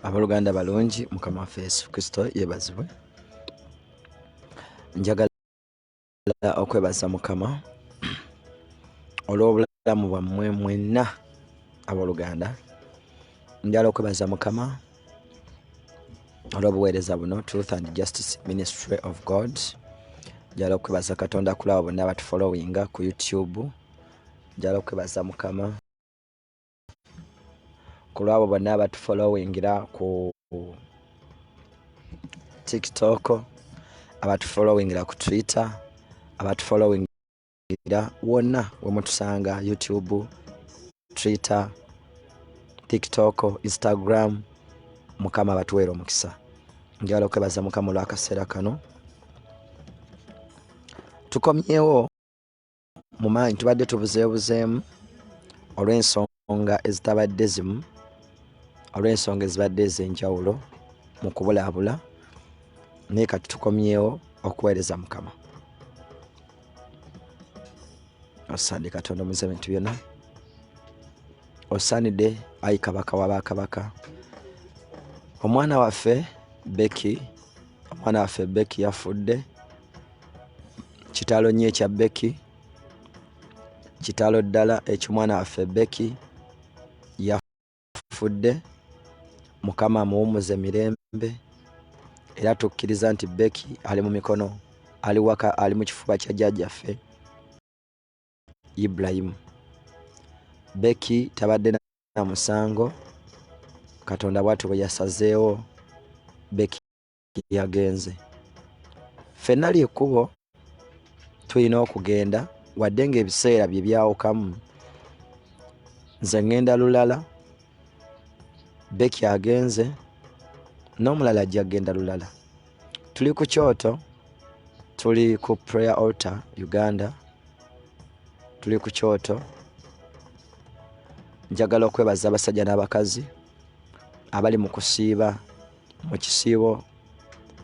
Abooluganda balungi, Mukama waffe Yesu Kristo yeebazibwe. Njagala okwebaza Mukama olw'obulamu bwammwe mwenna abooluganda. Njagala okwebaza Mukama olw'obuweereza buno, Truth and Justice Ministry of God. Njagala okwebaza Katonda kulabo bonna abatufollowinga ku YouTube. Njagala okwebaza Mukama ku lwabo bonna abatufollowingira ku TikTok, abatufollowingira ku Twitter, abatufollowingira wonna wemutusanga, YouTube, Twitter, TikTok, Instagram. Mukama abatuweera omukisa. Njagala okwebaza Mukama olw'akaseera kano tukomyewo mu maanyi. Tubadde tubuzeebuzeemu olw'ensonga ezitabadde zimu, olw'ensonga ezibadde ez'enjawulo mu kubulaabula, naye kati tukomyewo okuweereza Mukama. Osaanidde Katonda omuze ebintu byonna, osaanidde ayi Kabaka wa bakabaka. Omwana waffe Becky, omwana waffe Becky yafudde. Kitalo nnyo ekya Becky, kitalo ddala eky'omwana waffe Becky yafudde. Mukama amuwummuze mirembe, era tukkiriza nti Becky ali mu mikono, ali waka, ali mu kifuba kya jjajjaffe Ibulayimu. Becky tabadde na musango, Katonda bw'atyo bwe yasazeewo, Becky yagenze. Ffenna ly'ekkubo tulina okugenda, wadde ng'ebiseera bye byawukamu. Nze ŋŋenda lulala, Becky agenze, n'omulala ajja kugenda lulala. Tuli ku kyoto, tuli ku Prayer Altar Uganda, tuli ku kyoto. Njagala okwebaza abasajja n'abakazi abali mu kusiiba mu kisiibo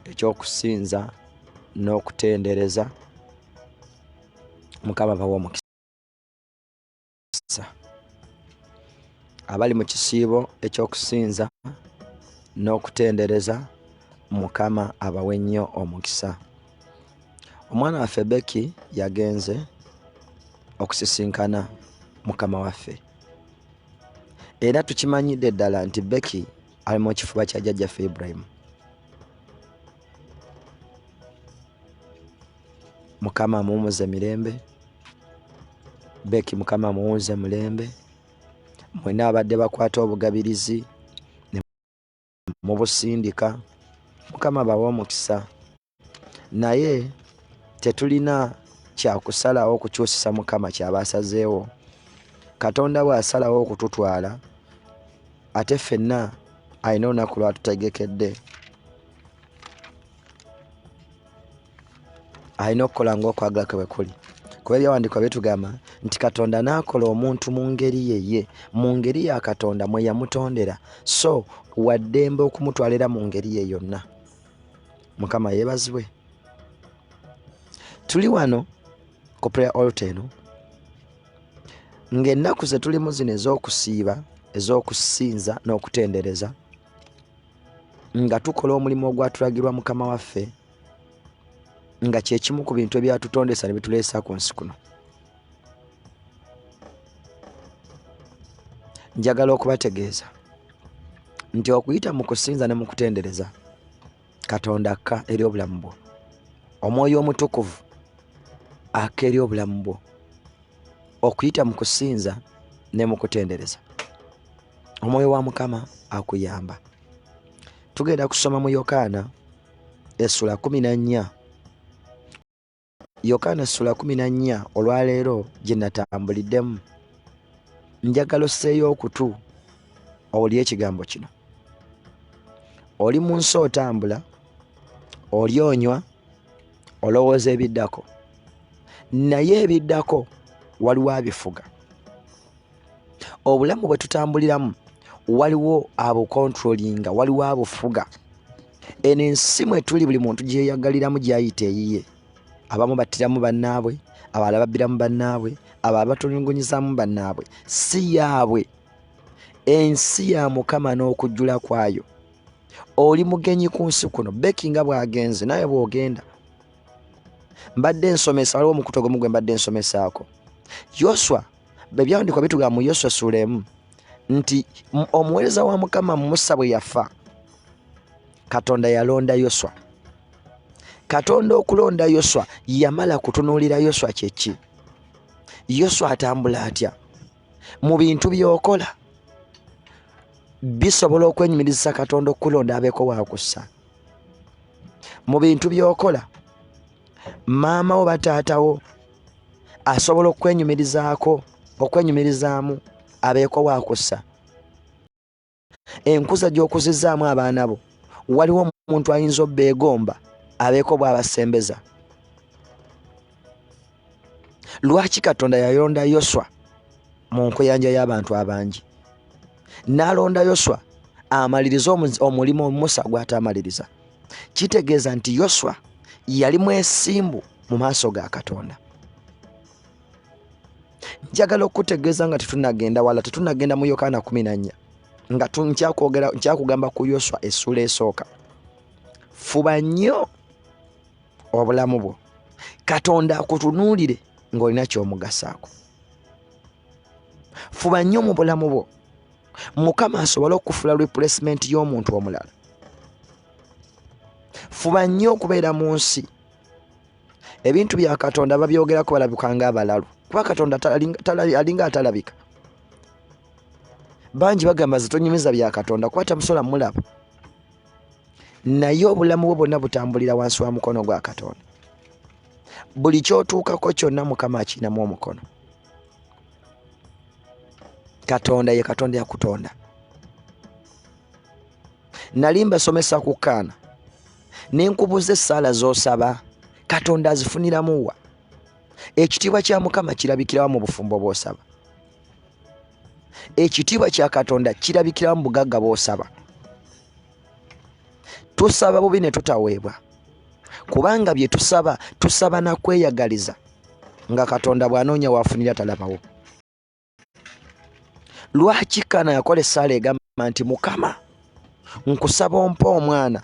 eky'okusinza n'okutendereza. Mukama bawe omukisa. Abali mu kisiibo eky'okusinza n'okutendereza, Mukama abawe nnyo omukisa. Omwana waffe Becky yagenze okusisinkana Mukama waffe, era tukimanyidde ddala nti Becky ali mu kifuba kya jjajjaffe Ibrahimu. Mukama amuwumuze mirembe. Becky, Mukama amuwumuze mulembe. Mwena abadde bakwata obugabirizi ne mubusindika, Mukama bawe omukisa. Naye tetulina kyakusalawo okukyusisa Mukama kyaba asazeewo. Katonda bw'asalawo okututwala, ate ffenna alina olunaku lwatutegekedde, alina okukola ng'okwagala kwe bwe kuli, kuba ebyawandiikibwa bitugamba nti Katonda n'akola omuntu mu ngeri ye ye, mu ngeri ya Katonda mwe yamutondera, so waddembe okumutwalira mu ngeri ye yonna. Mukama yeebazibwe. Tuli wano ku prayer altar eno ng'ennaku ze tulimu zino ez'okusiiba, ez'okusinza n'okutendereza, nga tukola omulimu ogwatulagirwa Mukama waffe, nga kye kimu ku bintu ebyatutondesa ne bituleesa ku nsi kuno. Njagala okubategeeza nti okuyita mu kusinza ne mu kutendereza, Katonda akka eri obulamu bwo, Omwoyo Omutukuvu akka eri obulamu bwo okuyita mu kusinza ne mu kutendereza. Omwoyo wa Mukama akuyamba. Tugenda kusoma mu Yokaana essula 14. Yokaana essula 14 olwaleero gye natambuliddemu. Njagala osseeyo okutu owulire ekigambo kino. Oli mu nsi otambula, oli onywa, olowooza ebiddako, naye ebiddako waliwo abifuga. Obulamu bwe tutambuliramu waliwo abukontrolinga, waliwo abufuga. Eno ensi mwe tuli buli muntu gyeyagaliramu gyayita eyiye. Abamu battiramu bannaabwe, abalala babbiramu bannaabwe, abalala batulugunyizaamu bannaabwe. Si yaabwe. Ensi ya Mukama n'okujjula kwayo. Oli mugenyi ku nsi kuno. Becky nga bw'agenze, naye bw'ogenda. Mbadde nsomesa, waliwo omukutu ogumu gwe mbadde nsomesaako. Yoswa, ebyawandiikibwa bitugamba mu Yoswa essuula 1 nti omuweereza wa Mukama Musa bwe yafa, Katonda yalonda Yoswa. Katonda okulonda Yoswa yamala kutunuulira Yoswa kye ki? Yoswa atambula atya? Mu bintu by'okola bisobola okwenyumirizisa Katonda okukulonda abeeko waakussa. Mu bintu by'okola maama wo bataata wo asobola okwenyumirizaako, okwenyumirizaamu abeeko waakussa. Enkuza gy'okuzizzaamu abaana bo, waliwo omuntu ayinza obbeegomba abeeko bw'abasembeza. Lwaki Katonda yalonda Yoswa mu nkuyanja y'abantu abangi? N'alonda Yoswa amalirize omulimu Musa gw'ataamaliriza. Kitegeeza nti Yoswa yali mwesimbu mu maaso ga Katonda. Njagala okukutegeeza nga tetunnagenda wala, tetunnagenda mu Yokaana 14, nga nkyakugamba ku Yoswa essuula esooka. Fuba nnyo obulamu bwo, Katonda akutunuulire ng'olina ky'omugasaako. Fuba nnyo mu bulamu bwo, Mukama asobole okufuula replacement y'omuntu omulala. Fuba nnyo okubeera mu nsi. Ebintu bya Katonda babyogerako balabika ng'abalalu, kuba Katonda alinga atalabika. Bangi bagamba nze tonyumiza bya Katonda kuba tamusobola mulaba, naye obulamu bwe bwonna butambulira wansi wa mukono gwa Katonda. Buli ky'otuukako kyonna Mukama akirinamu omukono. Katonda ye Katonda yakutonda. Nali mbasomesa ku Kaana, ne nkubuuza essaala z'osaba Katonda azifuniramu wa? Ekitiibwa kya Mukama kirabikirawa mu bufumbo bw'osaba? Ekitiibwa kya Katonda kirabikirawa mu bugagga bw'osaba? Tusaba bubi ne tutaweebwa, kubanga bye tusaba tusaba na kweyagaliza, nga Katonda bw'anoonya w'afunira talabawo. Lwaki Kaana yakola essaala egamba nti Mukama nkusaba ompe omwana,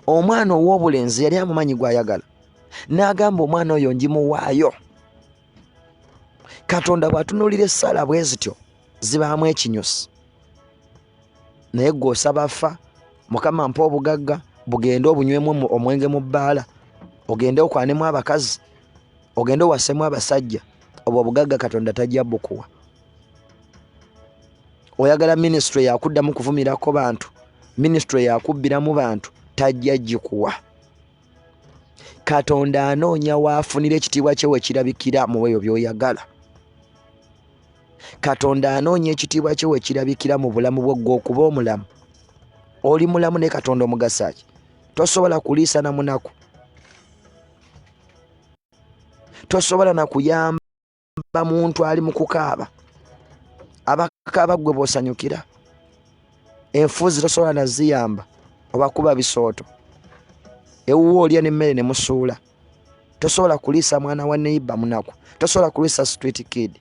omwana ow'obulenzi yali amumanyi gw'ayagala, n'agamba omwana oyo ngimuwaayo. Katonda bw'atunuulira essaala bwe zityo zibaamu ekinyusi. Naye ggwe osaba fa, Mukama mpa obugagga, bugende obunywemu omwenge mu bbaala, ogende okwanemu abakazi, ogende owasemu abasajja, obwo obugagga Katonda tajja bukuwa. Oyagala minisitule yakuddamu kuvumirako bantu, minisitule yakubbiramu bantu, tajja gikuwa. Katonda anoonya waafunira ekitiibwa kye we kirabikira mu ebyo by'oyagala. Katonda anoonya ekitiibwa kye we kirabikira mu bulamu bwo ggwe okuba omulamu. Oli mulamu ne Katonda omugasa ki? Tosobola kuliisa na munaku, tosobola na kuyamba muntu ali mu kukaaba. Abakaaba ggwe bw'osanyukira. Enfuuzi tosobola na ziyamba, obakuba bisooto. Ewuwo olya n'emmere ne musuula. Tosobola kuliisa mwana wa neighbor munaku, tosobola kuliisa street kid.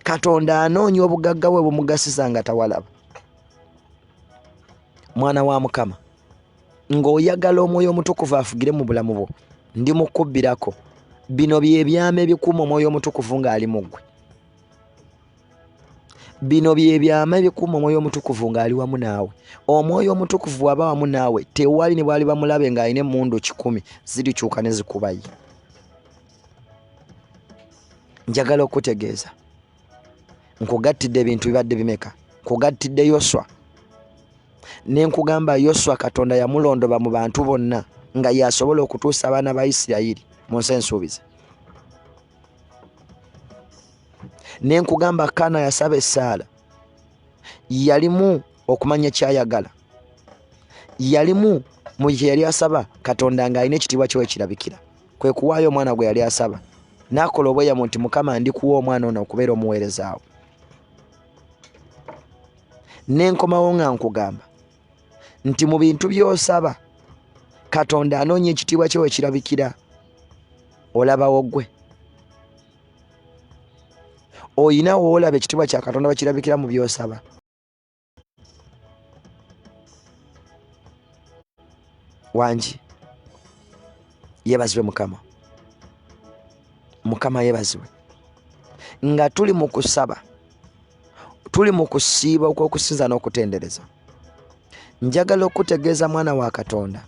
Katonda anoonya obugagga bwe bumugasiza nga tawalaba. Mwana wa Mukama, ng'oyagala omwoyo omutukuvu afugire mu bulamu bwo, ndi mukubbirako. Bino bye byama ebikuuma omwoyo omutukuvu ng'ali mu ggwe. Bino bye byama ebikuuma omwoyo omutukuvu ng'ali wamu naawe. Omwoyo omutukuvu bw'aba wamu naawe, tewali ne bw'aliba mulabe ng'alina emmundu 100 zirikyuka ne zikubayi. Njagala okutegeeza, nkugattidde ebintu bibadde bimeka? Nkugattidde Yoswa, ne nkugamba Yoswa Katonda yamulondoba mu bantu bonna nga y'asobola okutuusa abaana ba Isirayiri mu nsi ensuubize. Ne nkugamba Kaana yasaba essaala, yalimu okumanya ky'ayagala, yalimu mu kye yali asaba Katonda ng'alina ekitiibwa kye wekirabikira, kwe kuwaayo omwana gwe yali asaba, n'akola obweyamo nti Mukama ndikuwa omwana ono okubeera omuweereza wo. Ne nkomawo nga nkugamba nti mu bintu by'osaba Katonda anoonya ekitiibwa kye wekirabikira. Olabawo ggwe oyina woolaba ekitiibwa kya Katonda wekirabikira mu by'osaba. Wangi, yebazibwe Mukama. Mukama yebazibwe. Nga tuli mu kusaba, tuli mu kusiiba okw'okusinza n'okutendereza, njagala okutegeeza mwana wa Katonda,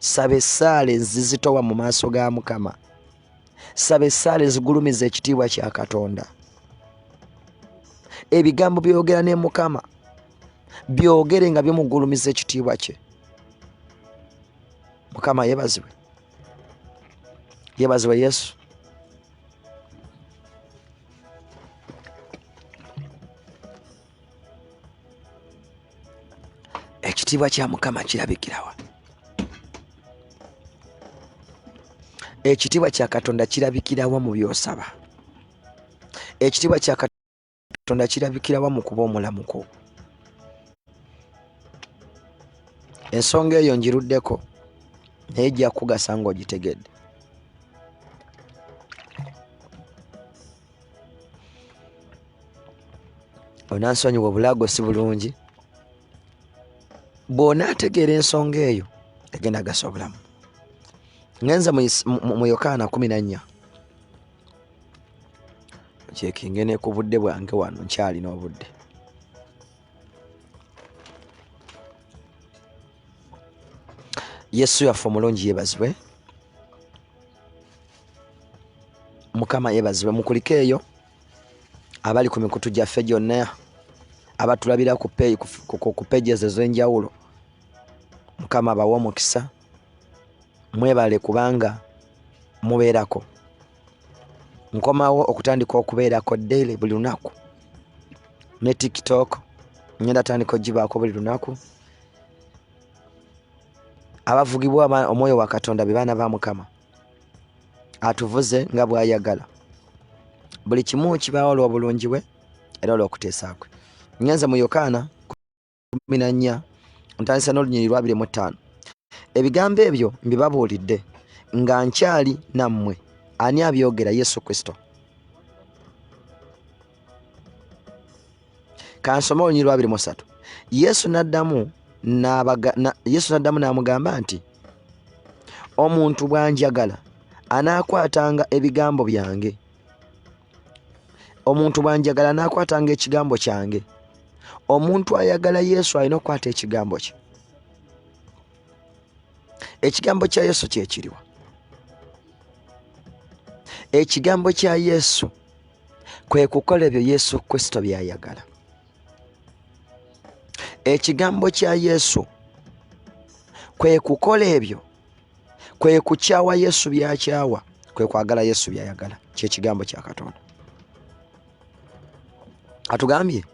saba essaala ezizitowa mu maaso ga Mukama, saba essaala ezigulumiza ekitiibwa kya Katonda. Ebigambo byogera ne Mukama byogere nga bimugulumiza ekitiibwa kye. Mukama yebazibwe, yebazibwe Yesu. Ekitiibwa kya Mukama kirabikirawa? Ekitiibwa kya Katonda kirabikirawa mu by'osaba? Ekitiibwa kya Katonda kirabikirawa mu kuba omulamuko? Ensonga eyo ngiruddeko, naye ejja kukugasa ng'ogitegedde. Onansonyiwa, obulago si bulungi. Bw'onaategeera ensonga eyo egenda gasa obulamu. Ngenze mu Yokaana 14, kyekinge ne ku budde bwange wano nkyalina obudde. Yesu yaffe omulungi yebazibwe, Mukama yebazibwe. Mukulike eyo abali ku mikutu gyaffe gyonna, abatulabira ku pages ez'enjawulo. Mukama abawe omukisa, mwebale kubanga mubeerako. Nkomawo okutandika okubeerako daily buli lunaku, ne TikTok ngenda tandika ogibaako buli lunaku. Abavugibwa omwoyo wa Katonda be baana ba Mukama, atuvuze nga bw'ayagala. Buli kimu kibaawo olw'obulungi bwe era olw'okuteesa kwe. Ngenze mu Yokaana 14, ntandise n'olunyiriri lwa 25. Ebigambo ebyo mbibabuulidde nga nkyali nammwe. Ani abyogera? Yesu Kristo. Kansome olunyiriri lwa 23. Yesu n'addamu Yesu n'addamu n'amugamba nti, omuntu bw'anjagala anaakwatanga ebigambo byange. Omuntu bw'anjagala anaakwatanga ekigambo kyange. Omuntu ayagala Yesu alina okukwata ekigambo kye. Ekigambo kya Yesu kye kiriwa? Ekigambo kya Yesu kwe kukola ebyo Yesu Kristo by'ayagala. Ekigambo kya Yesu kwe kukola ebyo, kwe kukyawa Yesu by'akyawa, kwe kwagala Yesu by'ayagala. Kye kigambo kya Katonda. Atugambye,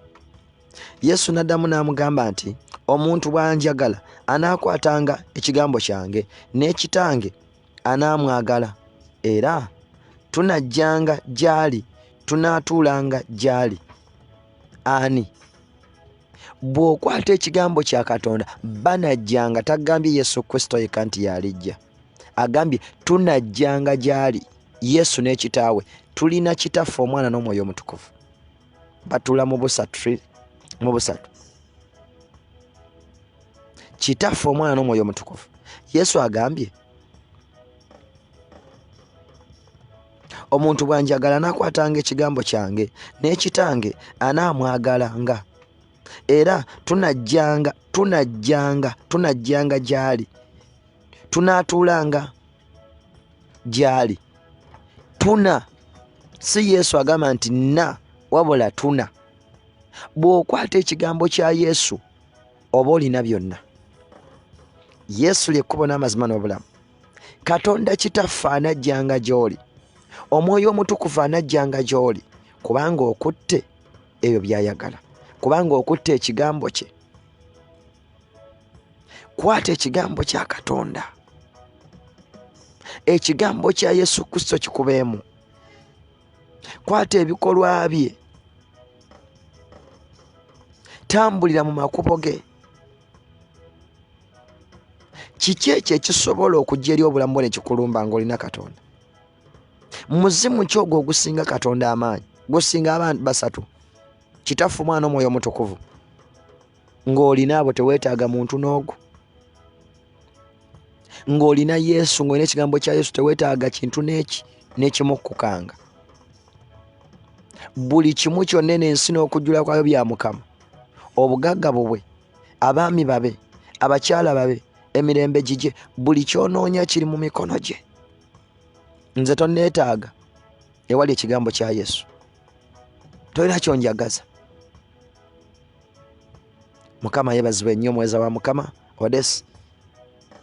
Yesu n'addamu n'amugamba nti, omuntu bw'anjagala anaakwatanga ekigambo kyange, n'ekitange anaamwagala, era tunajjanga gy'ali, tunaatuulanga gy'ali. Ani? Bw'okwata ekigambo kya Katonda, banajjanga. Tagambye Yesu Kristo yekka nti y'alijja, agambye tunajjanga gy'ali. Yesu n'ekitaawe, tulina Kitaffe, Omwana n'Omwoyo Omutukuvu, batula mu busatu, mu busatu, Kitaffe, Omwana n'Omwoyo Omutukuvu. Yesu agambye, omuntu bw'anjagala anaakwatanga ekigambo kyange, n'ekitange anaamwagalanga, era tunajjanga, tunajjanga, tunajjanga gy'ali, tunaatuulanga gy'ali. Tuna, si Yesu agamba nti na, wabula tuna. Bw'okwata ekigambo kya Yesu oba olina byonna. Yesu ly'ekkubo n'amazima n'obulamu. Katonda Kitaffe anajjanga gy'oli, Omwoyo Omutukuvu anajjanga gy'oli, kubanga okutte ebyo by'ayagala, kubanga okutte ekigambo kye. Kwata ekigambo kya Katonda, ekigambo kya Yesu Kristo kikubeemu. Kwata ebikolwa bye, tambulira mu makubo ge. Kiki ekyo ekisobola okujja eri obulamu bwo ne kikulumba ng'olina Katonda? Muzimu ki ogwo ogusinga Katonda amaanyi, gusinga abantu basatu, Kitaffe, Omwana n'Omwoyo Omutukuvu? Ng'olina abo teweetaaga muntu n'ogu. Ng'olina Yesu, ng'olina ekigambo kya Yesu, teweetaaga kintu n'eki n'ekimukkukanga. Buli kimu kyonna n'ensi n'okujjula kwayo bya Mukama. Obugagga bubwe, abaami babe, abakyala babe, emirembe gigye, buli ky'onoonya kiri mu mikono gye. Nze tonneetaaga ewali ekigambo kya Yesu. Tolina ky'onjagaza. Mukama yeebazibwe nnyo, omuweereza wa Mukama Odesi.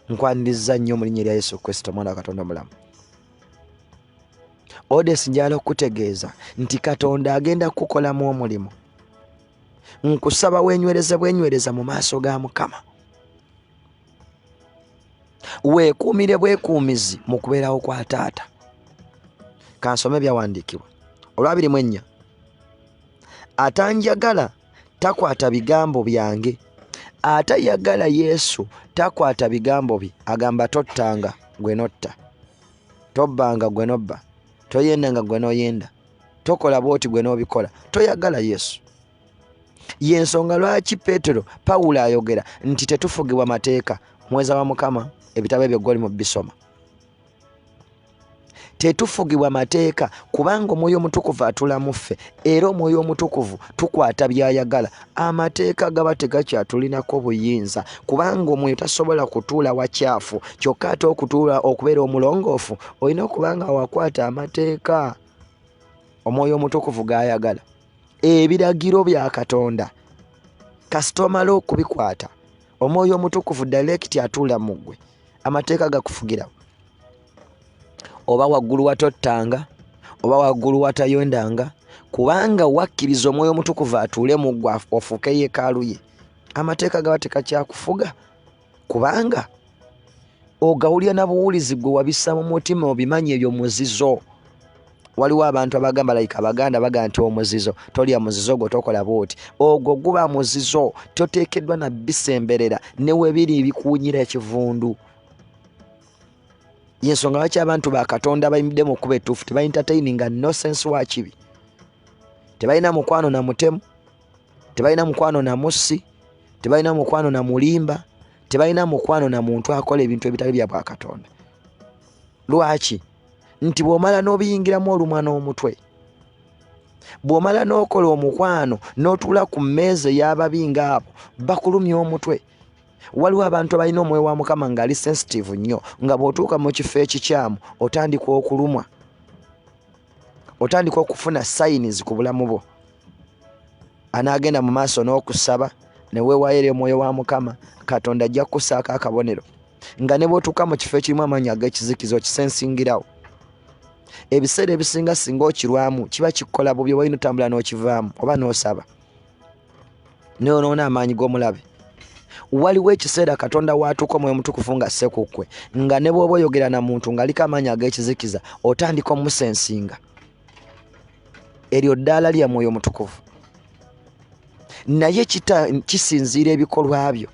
Nkwaniriza nnyo mu linnya erya Yesu Kristo, omwana wa Katonda omulamu. Odesi, njagala okukutegeeza nti Katonda agenda kukukolamu omulimu. Nkusaba weenywereze bwenywereza mu maaso ga Mukama. Weekuumire bwekuumizi mu kubeerawo kwa taata. Kansome ebyawandiikibwa. Olwabiri mu ennya. Atanjagala takwata bigambo byange. Atayagala Yesu takwata bigambo bye. Agamba tottanga gwe n'otta, tobbanga gwe n'obba, toyendanga gwe n'oyenda, tokola bw'oti gwe n'obikola. Toyagala Yesu. Y'ensonga lwaki Peetero, Pawulo ayogera nti tetufugibwa mateeka. Omuweereza wa Mukama, ebitabo ebyo gw'oli mu bisoma. Tetufugibwa mateeka kubanga Omwoyo Omutukuvu atula mu ffe, era Omwoyo Omutukuvu tukwata by'ayagala. Amateeka gaba tegakyatulinako buyinza kubanga Omwoyo tasobola kutuula wakyafu, kyokka ate okutuula okubeera omulongoofu olina okuba nga wakwata amateeka Omwoyo Omutukuvu g'ayagala. Ebiragiro bya Katonda kasita omala okubikwata, Omwoyo Omutukuvu direct atuula mu ggwe, amateeka gakufugirawo. Oba waggulu watottanga, oba waggulu watayondanga, kubanga wakkiriza Omwoyo Omutukuvu atuule mu ggwe ofuuke yeekaalu ye. Amateeka gaba tekakyakufuga kubanga ogawulira na buwulizi, gwe wabissa mu mutima, obimanyi ebyo muzizo. Waliwo abantu abagamba like Abaganda bagamba nti omuzizo, tolya muzizo gwo, tokola bw'oti. Ogwo guba muzizo, toteekeddwa na bisemberera ne we biri bikuwunyira ekivundu. Y'ensonga lwaki abantu ba Katonda abayimiridde mu kkubo ettuufu tebaentertaininga nonsense wa kibi. Tebalina mukwano na mutemu, tebalina mukwano na mussi, tebalina mukwano na mulimba, tebalina mukwano na muntu akola ebintu ebitali bya bwakatonda. Lwaki? Nti bw'omala n'obiyingiramu olumwa n'omutwe, bw'omala n'okola omukwano n'otuula ku mmeeza ey'ababi ng'abo, bakulumya omutwe. Waliwo abantu abalina omwoyo wa Mukama ng'ali sensitive nnyo, nga bw'otuuka mu kifo ekikyamu otandika okulumwa, otandika okufuna signs ku bulamu bwo. Anaagenda mu maaso n'okusaba ne weewaayo eri omwoyo wa Mukama, Katonda ajja kukussaako akabonero nga ne bw'otuuka mu kifo ekirimu amaanyi ag'ekizikiza okisensingirawo. Ebiseera ebisinga singa okirwamu kiba kikukola bubi, oba olina otambula n'okivaamu oba n'osaba neyonoona amaanyi g'omulabe. Waliwo ekiseera Katonda w'atuuka Omwoyo Omutukuvu nga asse ku ggwe, nga ne bw'oba oyogera na muntu ng'aliko amaanyi ag'ekizikiza otandika omusensinga. Eryo ddaala lya Mwoyo Mutukuvu, naye kisinziira ebikolwa byo.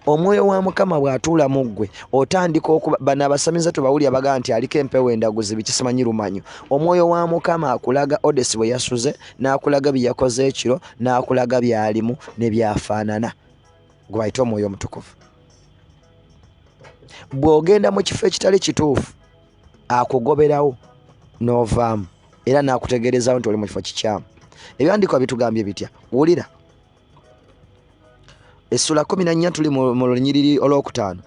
Omwoyo wa Mukama bw'atuula mu ggwe otandika okuba, bano abasamize tubawulira bagamba nti aliko empewo endaguzi bikisimanyi lumanyo. Omwoyo wa Mukama akulaga Odesi bwe yasuze, n'akulaga bye yakoze ekiro, n'akulaga by'alimu ne by'afaanana. Gwe bayita Omwoyo Omutukuvu. Bw'ogenda mu kifo ekitali kituufu akugoberawo n'ovaamu, era n'akutegeerezawo nti oli mu kifo kikyamu. Ebyandiikwa bitugambye bitya? Wulira essula 14, tuli mu lunyiriri olwokutaano,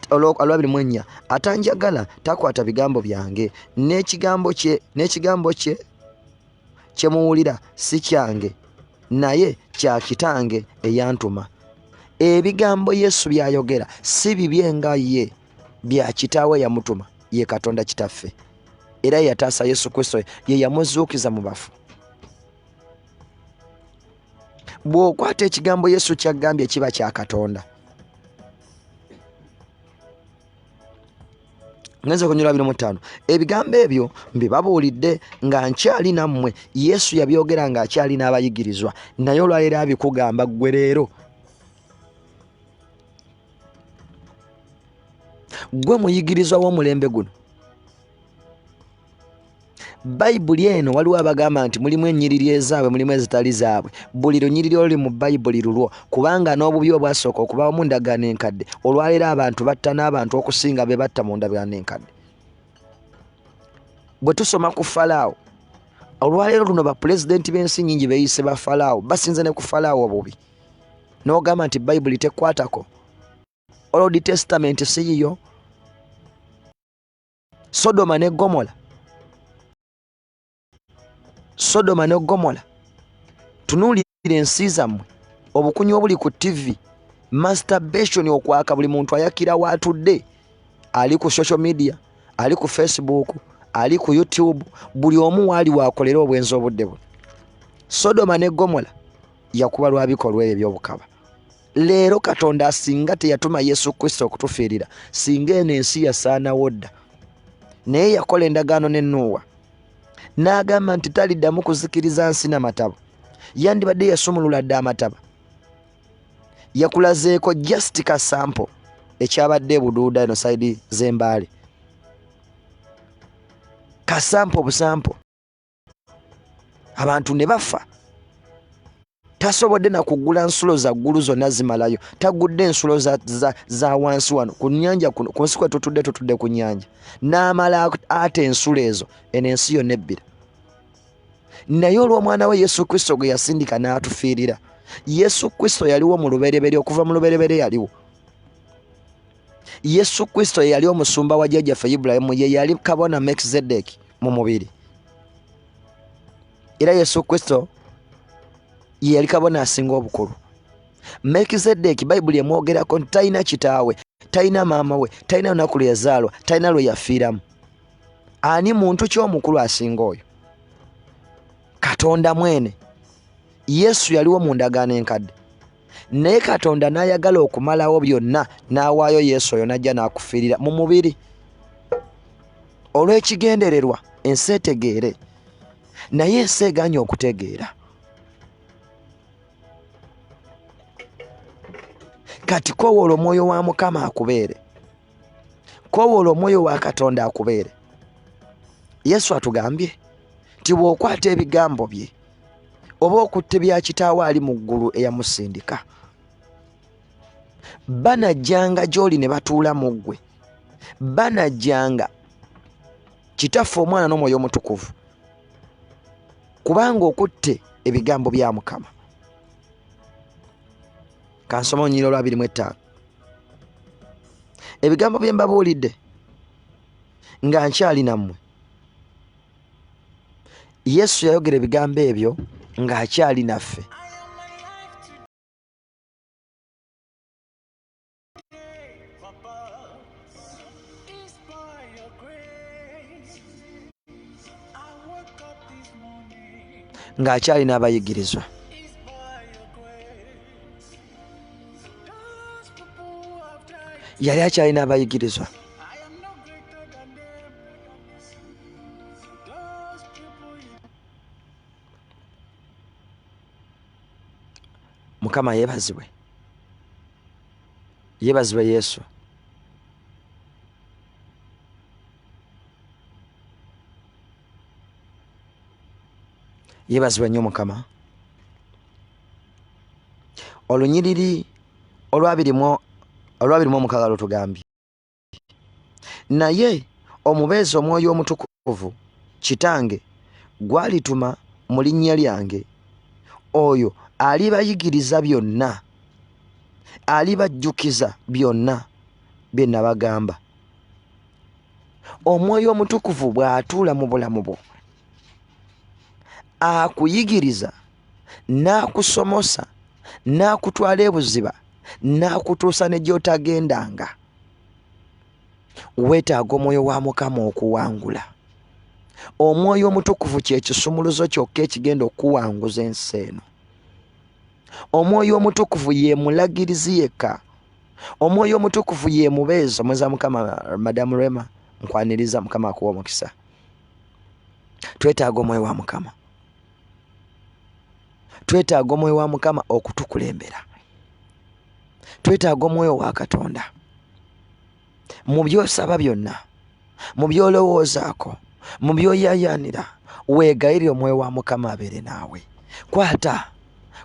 olwabiri mu ennya. Atanjagala takwata bigambo byange, n'ekigambo kye, n'ekigambo kye kye muwulira si kyange, naye kya Kitange eyantuma. Ebigambo Yesu by'ayogera si bibye nga ye, bya Kitaawe eyamutuma, ye Katonda Kitaffe, era ye yataasa Yesu Kristo, ye yamuzuukiza mu bafu. Bw'okwata ekigambo Yesu ky'agambye kiba kya Katonda. Ngenze okunyula 25. Ebigambo ebyo mbibabuulidde nga nkyali nammwe. Yesu yabyogera ng'akyali n'abayigirizwa, naye olwaleero abikugamba ggwe leero. Ggwe muyigirizwa w'omulembe guno. Bayibuli eno waliwo abagamba nti mulimu ennyiriri ezaabwe, mulimu ezitali zaabwe. Buli lunyiriri oluli mu Bayibuli lulwo, kubanga n'obubi obwasooka okubaawo mu ndagaano enkadde, olwaleero abantu batta n'abantu okusinga be batta mu ndagaano enkadde. Bwe tusoma ku Falaawo, olwaleero luno bapulezidenti b'ensi nnyingi beeyise ba Falaawo, basinze ne ku Falaawo obubi. N'ogamba nti Bayibuli tekwatako, Old Testament si yiyo. Sodoma ne Gomola, Sodoma ne Gomola, tunuulira ensi zammwe, obukunya obuli ku TV, masturbation, okwaka, buli muntu ayakira waatudde, ali ku social media, ali ku Facebook, ali ku YouTube, buli omu waali waakolera obwenzi obudde buno. Sodoma ne Gomola yakuba lwa bikolwa ebyo eby'obukaba. Leero Katonda singa teyatuma Yesu Kristo okutufiirira, singa eno ensi yasaanawo dda. Naye yakola endagaano ne Nuuwa, n'agamba nti taliddamu kuzikiriza nsi na mataba. Yandibadde yasumulula dda amataba. Yakulazeeko just ka sample ekyabadde ebuduuda eno saidi z'Embaale, kasampo obusampo, abantu ne bafa. Tasobodde na kuggula nsulo za ggulu zonna zimalayo, tagudde ensulo za wansi wano ku nnyanja kuno, ku nsi kwe tutudde, tutudde ku nnyanja, n'amala ate ensulo ezo, eno ensi yonna ebbira. Naye olw'omwana we Yesu Kristo gwe yasindika n'atufiirira. Yesu Kristo yaliwo mu lubereberye, okuva mu lubereberye yaliwo. Yesu Kristo ye yali omusumba wa jjajjaffe Ibulayimu, ye yali kabona Melkizedeki mu mubiri. Era Yesu Kristo ye yali kabona asinga obukulu. Melkizedeki Bayibuli emwogerako nti talina kitaawe, talina maama we, talina lunaku lwe yazaalwa, talina lwe yafiiramu. Ani muntu ki omukulu asinga oyo? Katonda mwene. Yesu yaliwo mu ndagaano enkadde, naye Katonda n'ayagala okumalawo byonna, n'awaayo Yesu oyo n'ajja n'akufiirira mu mubiri olw'ekigendererwa ensi etegeere. Naye ensi egaanye okutegeera. Kati koowoola omwoyo wa Mukama akubeere, koowoola omwoyo wa Katonda akubeere. Yesu atugambye nti bw'okwata ebigambo bye oba okutte bya kitaawe ali mu ggulu eyamusindika, banajjanga gy'oli ne batuula mu ggwe, banajjanga Kitaffe, Omwana n'Omwoyo Omutukuvu, kubanga okutte ebigambo bya Mukama. Kansoma olunyiriri olwa 25. Ebigambo bye mbabuulidde nga nkyali nammwe. Yesu yayogera ebigambo ebyo ng'akyali naffe. Ng'akyali n'abayigirizwa. Yali akyali n'abayigirizwa. Mukama yeebazibwe, yeebazibwe Yesu. Yeebazibwe nnyo Mukama. Olunyiriri olwabiri mu omukaaga lutugambye, naye omubeezi Omwoyo Omutukuvu Kitange gw'alituma mu linnya lyange, oyo alibayigiriza byonna, alibajjukiza byonna bye nabagamba. Omwoyo Omutukuvu bw'atuula mu bulamu bwo, akuyigiriza, n'akusomosa, n'akutwala ebuziba, n'akutuusa ne gy'otagendanga. Weetaaga omwoyo wa Mukama okuwangula. Omwoyo Omutukuvu kye kisumuluzo kyokka ekigenda okukuwanguza ensi eno. Omwoyo Omutukuvu ye mulagirizi yekka. Omwoyo Omutukuvu ye mubeezi. Omweza Mukama, Madamu Rema, nkwaniriza, Mukama akuwa omukisa. Twetaaga omwoyo wa Mukama. Twetaaga omwoyo wa Mukama okutukulembera. Twetaaga omwoyo wa Katonda mu by'osaba byonna, mu by'olowoozaako, Mu by'oyaayaanira, weegayirire Omwoyo wa Mukama abeere naawe. Kwata,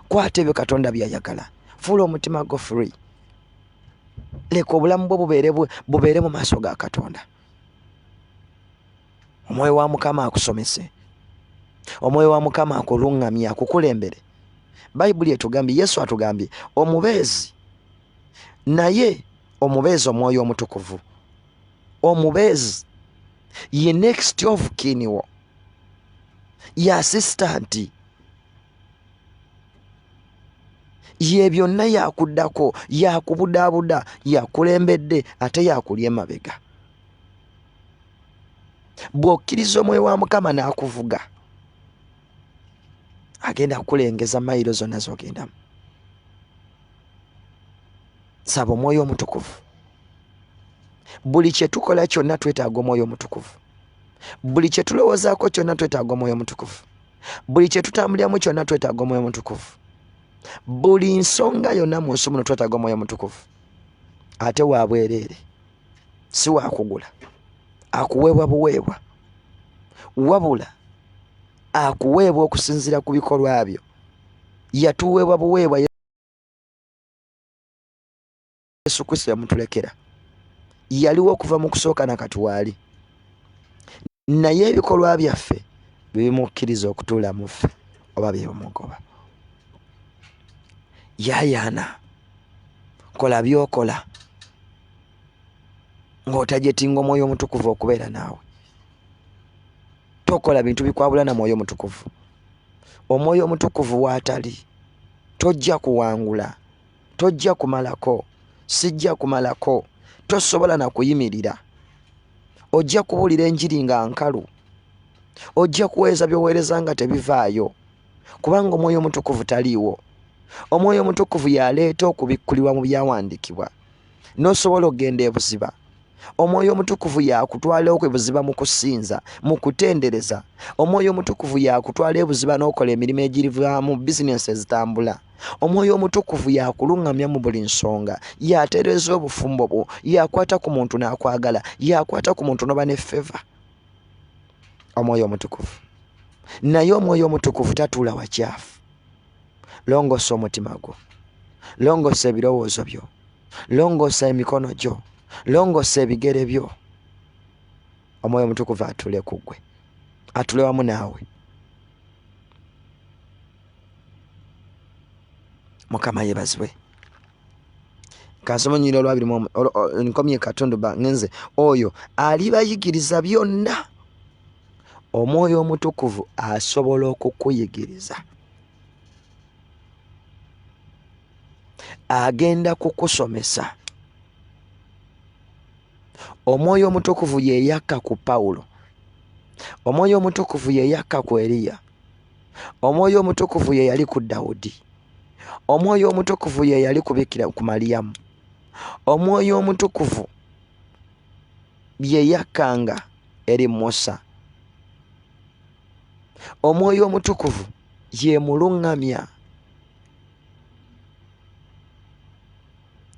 kwata ebyo Katonda by'ayagala. Fuula omutima gwo free. Leka obulamu bwo bubeere mu maaso ga Katonda. Omwoyo wa Mukama akusomese. Omwoyo wa Mukama akuluŋŋamye, akukulembere. Bayibuli etugambye, Yesu atugambye, omubeezi, naye omubeezi Omwoyo Omutukuvu. Omubeezi ye next of kin wo, ye assistant, ye byonna yakuddako, yakubudaabuda, yakulembedde, ate yakuli emabega. Bw'okkiriza Omwoyo wa Mukama n'akuvuga, agenda kukulengeza mayiro zonna z'ogendamu. Saba Omwoyo Omutukuvu. Buli kye tukola kyonna twetaaga Omwoyo Omutukuvu. Buli kye tulowoozaako kyonna twetaaga Omwoyo Omutukuvu. Buli kye tutambuliramu kyonna twetaaga Omwoyo Omutukuvu. Buli nsonga yonna mu nsi muno twetaaga Omwoyo Omutukuvu. Ate wa bwereere, si wa kugula, akuweebwa buweebwa, wabula akuweebwa okusinziira ku bikolwa byo. Yatuweebwa buweebwa, Yesu Kristo yamutulekera. Yaliwo okuva mu kusooka na kati waali, naye ebikolwa byaffe bimukkiriza okutuula mu ffe oba byebimugoba. Yaayaana, kola by'okola ng'otajetinga Omwoyo Omutukuvu okubeera naawe. Tokola bintu bikwabula na Mwoyo Mutukuvu. Omwoyo Omutukuvu w'atali tojja kuwangula, tojja kumalako, sijja kumalako, tosobola na kuyimirira. Ojja kubuulira enjiri nga nkalu, ojja kuweereza by'oweereza nga tebivaayo, kubanga Omwoyo Omutukuvu taliiwo. Omwoyo Omutukuvu y'aleeta okubikkulirwa mu byawandiikibwa, n'osobola okugenda ebuziba. Omwoyo Omutukuvu y'akutwala ebuziba mu kusinza, mu kutendereza. Omwoyo Omutukuvu y'akutwala ebuziba n'okola emirimu egirivaamu bizinensi ezitambula. Omwoyo Omutukuvu y'akuluŋŋamya mu buli nsonga, y'atereeza obufumbo bwo, y'akwata ku muntu n'akwagala, y'akwata ku muntu n'oba ne feva. Omwoyo Omutukuvu. Naye Omwoyo Omutukuvu tatuula wakyafu. Longoosa omutima gwo, longoosa ebirowoozo byo, longoosa emikono gyo, longoosa ebigere byo. Omwoyo Omutukuvu atuule ku ggwe, atuule wamu naawe. Mukama yeebazibwe. Kansoma olunyiriri olwabiri mu nkomye katundu ba ngenze. Oyo alibayigiriza byonna. Omwoyo Omutukuvu asobola okukuyigiriza. Agenda kukusomesa. Omwoyo Omutukuvu ye yakka ku Pawulo. Omwoyo Omutukuvu ye yakka ku Eriya. Omwoyo Omutukuvu ye yali ku Dawudi. Omwoyo Omutukuvu ye yali ku Bikira ku Maliyamu. Omwoyo Omutukuvu ye yakkanga eri Musa. Omwoyo Omutukuvu ye muluŋŋamya.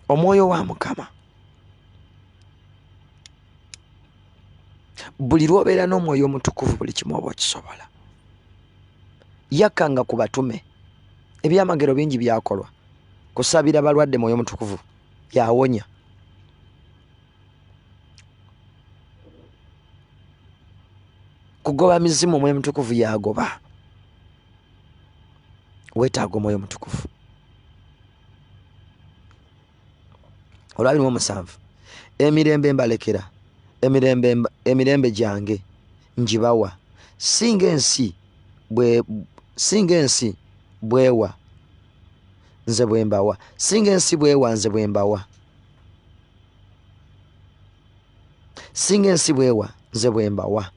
Omwoyo wa Mukama. Buli lw'obeera n'Omwoyo Omutukuvu buli kimu oba okisobola. Yakkanga ku batume. Ebyamagero bingi byakolwa. Kusabira balwadde Mwoyo Mutukuvu yawonya. Kugoba mizimu Omwoyo Mutukuvu yagoba. Weetaaga Omwoyo Omutukuvu. Olwabiri mu omusanvu, emirembe mbalekera, emirembe gyange ngibawa, singa ensi bwewa nze bwe mbawa, singa ensi bwewa nze bwe mbawa, singa ensi bwewa nze bwe mbawa.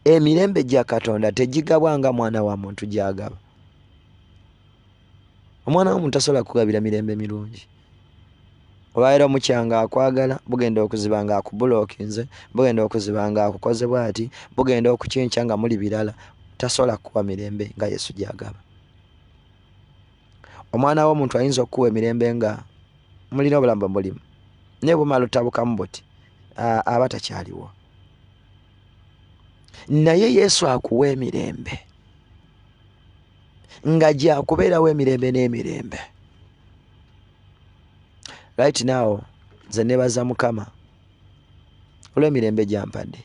Emirembe gya Katonda tegigabwa nga mwana wa muntu gy'agaba. Omwana w'omuntu tasobola kukugabira mirembe mirungi. Olwaleero omukyanga akwagala, bugenda okuziba nga akubulookinze, bugenda okuziba nga akukoze bw'ati, bugenda okukinca nga muli birala. Tasobola kukuwa mirembe nga Yesu gy'agaba. Omwana w'omuntu ayinza okukuwa emirembe nga mulina obulamu bwe mulimu, naye bumala otabukamu buti, aba takyaliwo. Naye Yesu akuwa emirembe nga gyakubeerawo emirembe n'emirembe. Right now nze nebaza Mukama olw'emirembe gyampadde.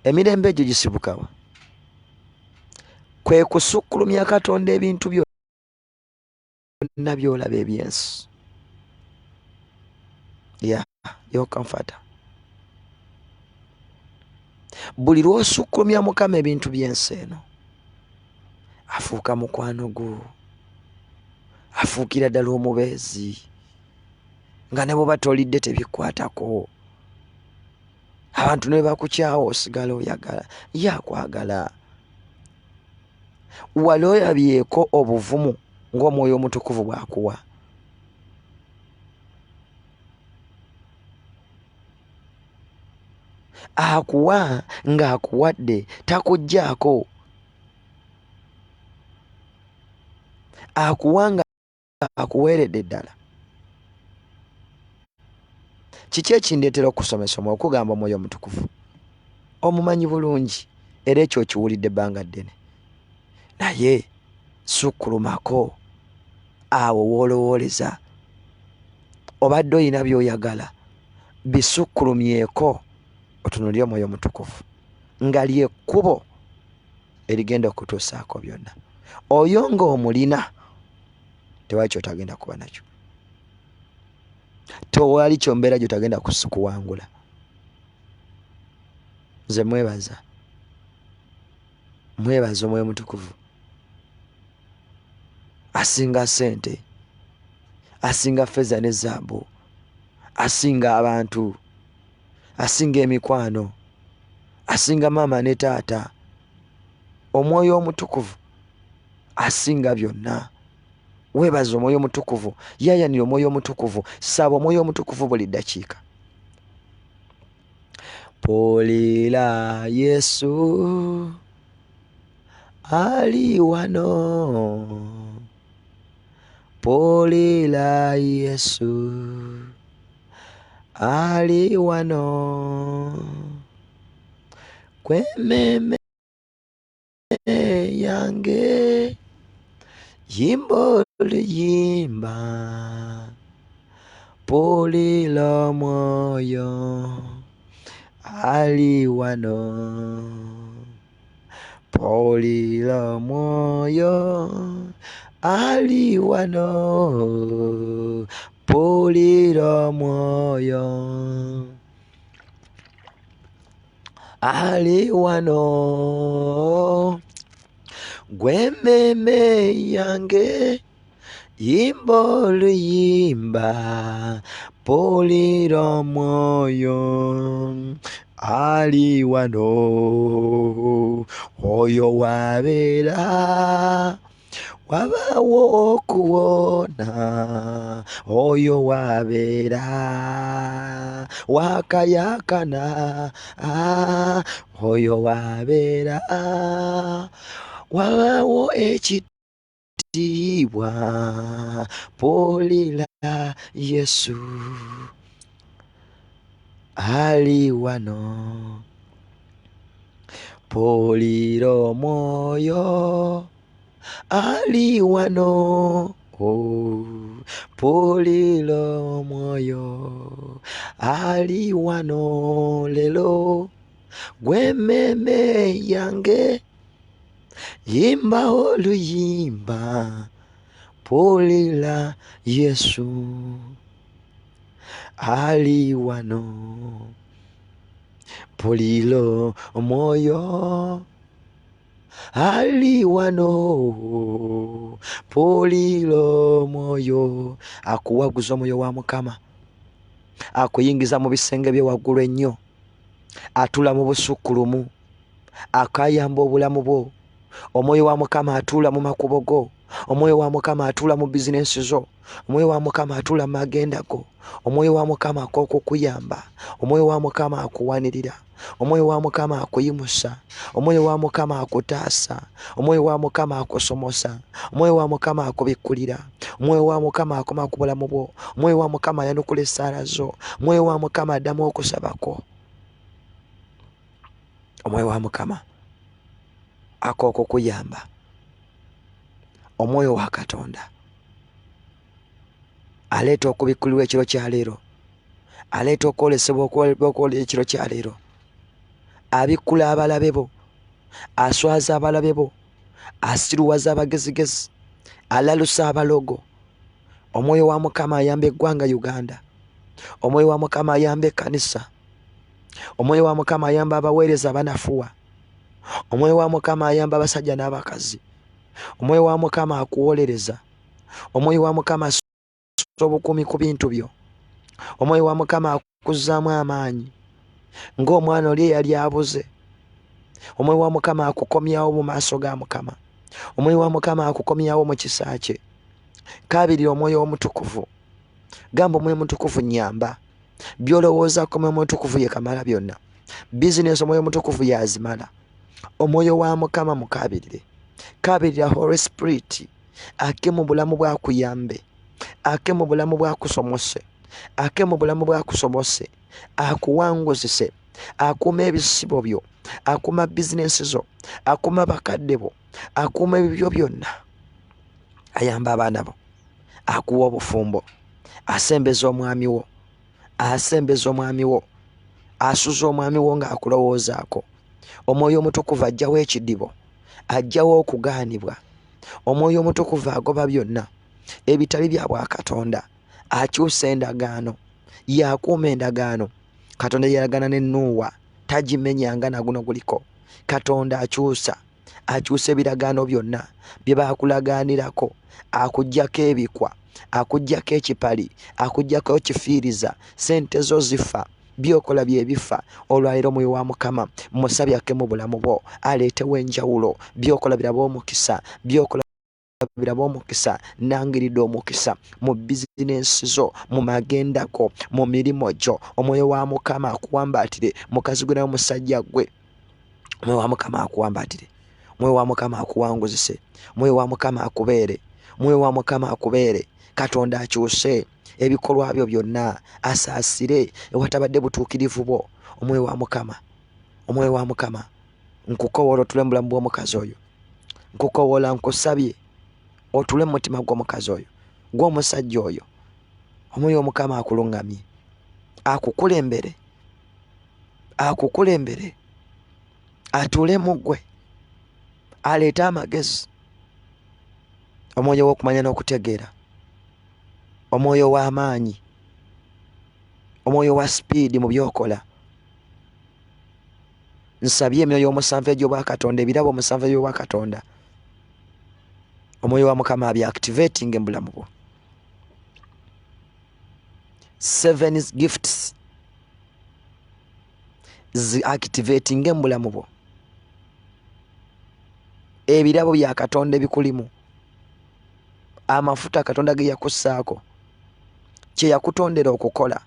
Emirembe egyo gisibukawa? Kwe kusukkulumya Katonda ebintu byonna by'olaba eby'ensi. Yeah, your comforter. Buli lw'osukkulumya Mukama ebintu by'ensi eno, afuuka mukwano gwo, afuukira ddala omubeezi, nga ne bw'oba tolidde tebikwatako. Abantu ne bakukyawa osigala oyagala, ye akwagala. Wali olabyeko obuvumu ng'Omwoyo Omutukuvu bw'akuwa? Akuwa ng'akuwadde, takuggyaako. Akuwa nga akuweeredde ddala. Kiki ekindeetera okusomesa omwoyo? Okugamba Omwoyo Omutukuvu omumanyi bulungi, era ekyo okiwulidde ebbanga ddene, naye sukkulumako awo w'olowooleza. Obadde olina by'oyagala, bisukkulumyeko otunuulire Omwoyo Omutukuvu nga ly'ekkubo erigenda okutuusaako byonna. Oyo ng'omulina, tewali ky'otagenda kuba nakyo, tewali kyombeera gy'otagenda kuwangula. Nze mwebaza, mwebaza Omwoyo Omutukuvu asinga ssente, asinga ffeeza ne zaabu, asinga abantu, asinga emikwano, asinga maama ne taata. Omwoyo Omutukuvu asinga byonna. Weebaze Omwoyo Omutukuvu, yaayanira Omwoyo Omutukuvu, saba Omwoyo Omutukuvu buli ddakiika. Mpulira Yesu ali wano, mpulira Yesu ali wano, kw'emmeeme yange yimba oluyimba, mpulira Omwoyo ali wano, mpulira Omwoyo ali wano, mpulira Omwoyo ali wano, gw'emmeeme yange yimba oluyimba, mpulira Omwoyo ali wano, oyo w'abeera wabaawo okuwona, oyo w'abeera wakayakana, oyo w'abeera wabaawo ekitiibwa, mpulira Yesu ali wano, mpulira Omwoyo ali wano, mpulira Omwoyo ali wano leero, gw'emmeeme yange yimba oluyimba, mpulira Yesu ali wano, mpulira Omwoyo ali wano, mpulira Omwoyo. Akuwaguza Omwoyo wa Mukama, akuyingiza mu bisenge bye waggulu ennyo, atula mu busukkulumu, akayamba obulamu bwo. Omwoyo wa Mukama atuula mu makubo go, Omwoyo wa Mukama atuula mu bizinensi zo, Omwoyo wa Mukama atuula mu magenda go, Omwoyo wa Mukama ak'okukuyamba, Omwoyo wa Mukama akuwanirira, Omwoyo wa Mukama akuyimusa, Omwoyo wa Mukama akutaasa, Omwoyo wa Mukama akusomosa, Omwoyo wa Mukama akubikkulira, Omwoyo wa Mukama akoma ku bulamu bwo, Omwoyo wa Mukama ayanukula essaala zo, Omwoyo wa Mukama addamu okusaba kwo. Omwoyo wa Mukama ak'okukuyamba, omwoyo wa Katonda aleeta okubikkulirwa ekiro kya leero, aleeta okwolesebwa okwola ekiro kya leero, abikkula abalabe bo, aswaza abalabe bo, asiruwaza abagezigezi, alalusa abalogo. Omwoyo wa Mukama ayamba eggwanga Uganda. Omwoyo wa Mukama ayamba ekkanisa. Omwoyo wa Mukama ayamba abaweereza abanafuwa. Omwoyo wa Mukama ayamba abasajja n'abakazi. Omwoyo wa Mukama akuwolereza. Omwoyo wa Mukama assa obukuumi ku bintu byo. Omwoyo wa Mukama akuzzaamu amaanyi ng'omwana oli eyali abuze. Omwoyo wa Mukama akukomyawo mu maaso ga Mukama. Omwoyo wa Mukama akukomyawo mu kisa kye. Kaabirira Omwoyo Omutukuvu. Gamba Omwoyo Omutukuvu, nnyamba. By'olowoozaako Omwoyo Omutukuvu ye kamala byonna. Bizinensi Omwoyo Omutukuvu y'azimala. Omwoyo wa Mukama mukaabirire. Kaabirira Holy Spirit ake mu bulamu bwakuyambe, ake mu bulamu bwakusomose, ake mu bulamu bwakusomose, akuwanguzise, akuuma ebisibo byo, akuuma bizinensi zo, akuuma bakadde bo, akuuma ebibyo byonna, ayamba abaana bo, akuwa obufumbo, asembeza omwami wo, asembeza omwami wo, asuza omwami wo ng'akulowoozaako. Omwoyo Omutukuvu ajjawo ekidibo, ajjawo okugaanibwa. Omwoyo Omutukuvu agoba byonna ebitali bya bwakatonda, akyusa endagaano, yakuuma endagaano Katonda yalagana ne Nuuwa, tagimenyanga na guno guliko. Katonda akyusa, akyusa ebiragaano byonna bye baakulagaanirako, akuggyako ebikwa, akuggyako ekipali, akuggyako ekifiiriza, ssente zo zifa, by'okola bye bifa. Olwaleero Omwoyo wa Mukama musabye akke mu bulamu bwo, aleetewo enjawulo, by'okola birabe omukisa, by'okola birabe omukisa. Nangiridde omukisa mu bizinensi zo, mu magenda go, mu mirimu gyo. Omwoyo wa Mukama akuwambaatire, mukazi gwe nawe musajja gwe. Omwoyo wa Mukama akuwambaatire, Omwoyo wa Mukama akuwanguzise, Omwoyo wa Mukama akubeere, Omwoyo wa Mukama akubeere. Katonda akyuse ebikolwa byo byonna, asaasire ewatabadde butuukirivu bwo. Omwoyo wa Mukama, Omwoyo wa Mukama, nkukowoola otule mu bulamu bw'omukazi oyo. Nkukowoola, nkusabye otule mu mutima gw'omukazi oyo, gw'omusajja oyo. Omwoyo w'Omukama akuluŋŋamye, akukulembere, akukulembere, atuule mu ggwe, aleete amagezi, omwoyo w'okumanya n'okutegeera, omwoyo w'amaanyi, omwoyo wa sipiidi mu by'okola. Nsabye emyoyo omusanvu egy'obwakatonda, ebirabo omusanvu eby'obwakatonda, Omwoyo wa Mukama abya activating mu bulamu bwo. Seven gifts zi activating mu bulamu bwo, ebirabo bya Katonda ebikulimu, amafuta Katonda ge yakussaako, kye yakutondera okukola.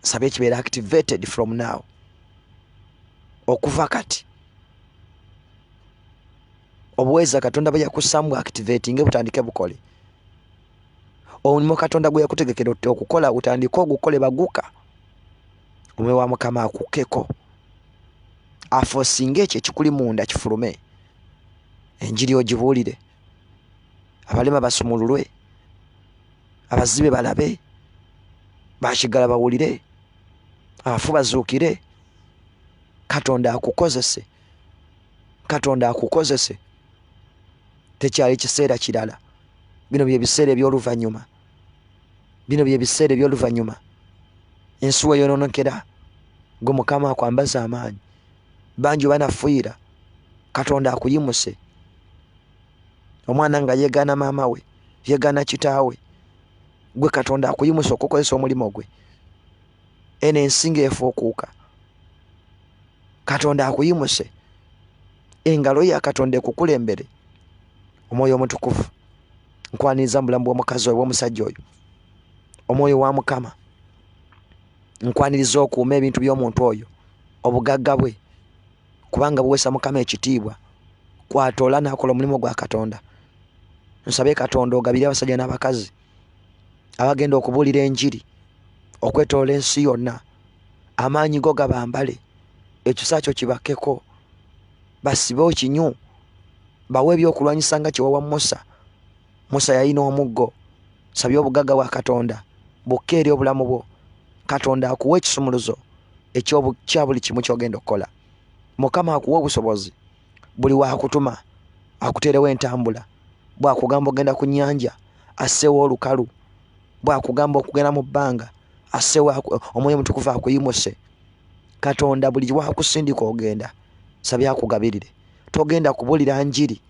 Nsabye kibeera activated from now, okuva kati. Obuweereza Katonda bwe yakussaamu bwa activating, butandike bukole. Omulimu Katonda gwe yakutegekera okukola utandike ogukole, baguka. Omwoyo wa Mukama akukkeko, aforcinge ekyo ekikuli munda kifulume, enjiri ogibuulire, abalema basumululwe, abazibe balabe, bakigala bawulire, abafu bazuukire. Katonda akukozese, Katonda akukozese. Tekyali kiseera kirala, bino bye biseera eby'oluvannyuma, bino bye biseera eby'oluvannyuma. Ensi weyonoonekera, gwe Mukama akwambaza amaanyi. Bangi banafuyira, Katonda akuyimuse. Omwana nga yeegaana maama we, yeegaana kitaawe, gwe Katonda akuyimuse okukozesa omulimu gwe. Eno ensi ng'efuukuuka, Katonda akuyimuse, engalo ya Katonda ekukulembere. Omwoyo Omutukuvu, nkwaniriza mu bulamu bw'omukazi oyo, bw'omusajja oyo. Omwoyo wa Mukama, nkwaniriza okuuma ebintu by'omuntu oyo, obugagga bwe, kubanga buweesa Mukama ekitiibwa, kwatoola n'akola omulimu gwa Katonda. Nsabe Katonda ogabire abasajja n'abakazi abagenda okubuulira enjiri okwetoola ensi yonna. Amaanyi go gabambale. Ekisa kyo kibakkeko, basibe okinyu, bawe ebyokulwanyisa nga kyewawa Musa. Musa yalina omuggo. Sabye obugagga bwa Katonda bukka eri obulamu bwo. Katonda akuwa ekisumuluzo ekya buli kimu ky'ogenda okukola. Mukama akuwa obusobozi, buli wakutuma akuteerewo entambula. Bw'akugamba ogenda ku nnyanja, asseewo olukalu. Bw'akugamba okugenda mu bbanga, asseewo Omwoyo Omutukuvu akuyimuse. Katonda buli wakusindika ogenda, sabye akugabirire. Togenda kubulira njiri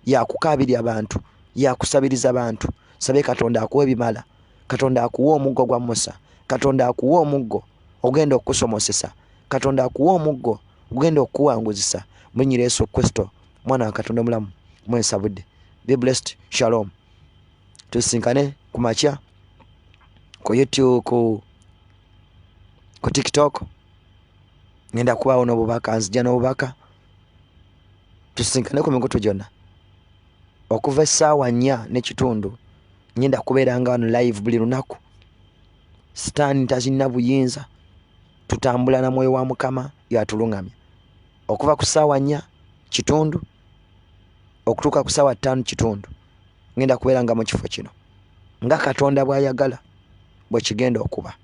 yakukaabirya bantu, yakusabiriza bantu. Sabye Katonda akuwa ebimala. Katonda akuwa omuggo gwa Musa. Katonda akuwa omuggo ogenda okukusomosesa. Katonda akuwa omuggo ogenda okukuwanguzisa. Mu linnya lya Yesu Kristo, mwana wa Katonda omulamu, mwensabudde. Be blessed. Shalom. Tusinkane ku makya ku YouTube, ku TikTok. Ngenda kubaawo n'obubaka, nzija n'obubaka. Tusinkane ku mikutu gyonna. Okuva essaawa 4:15 ngenda kubeera nga wano live buli lunaku. Sitaani tazirina buyinza, tutambula na mwoyo wa Mukama yatulungamya. Okuva ku ssaawa 4:15 okutuuka ku ssaawa 5:15 ngenda kubeera nga mu kifo kino nga Katonda bw'ayagala bwe kigenda okuba.